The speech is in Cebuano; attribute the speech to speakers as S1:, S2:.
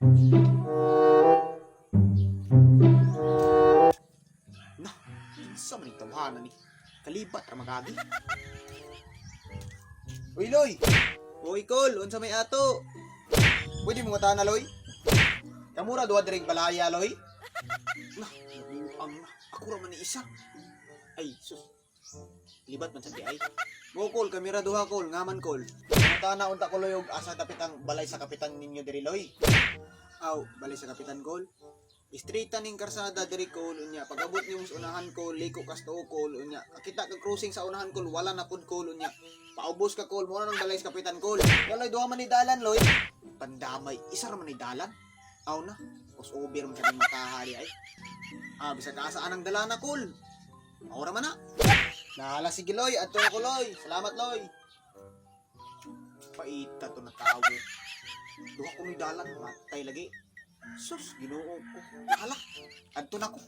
S1: Na, kinsa man yung tawhana ni? Kalibat ra magagi. Uy, Loy! Uy, Kol! Unsa may ato? Pwede mo nga na, Loy? Kamura duha direng balaya, Loy? Na, nabuang na. Ako ra man ni isa. Ay, sus. Libat man sa di ay. Go, Kol. Kamera duha, Kol. Ngaman, Kol. Nga na unta ko, Loy, og asa dapit ang balay sa kapitan ninyo diri, Loy. Aw, balay sa kapitan, Kol. Straight ning karsada diri, Kol, unya. Pag-abot nimo sa unahan, Kol, liko kas tuo, Kol, unya. Kita ka crossing sa unahan, Kol, wala na pud, Kol, unya. Paubos ka, Kol, mo na nang balay sa kapitan, Kol. Wala duha man ni dalan, Loy. Pandamay, isa ra man ni dalan. Aw na, os over man sa ning matahali ay. Ah, bisag asa anang dalana, Kol. Ora man na. Nahala, sige, Loy, adto ako, Loy. Salamat, Loy. Paita to na tawo. Duha ko ni dalan, matay lagi. Sus, Ginoo ko. Hala, adto na ko.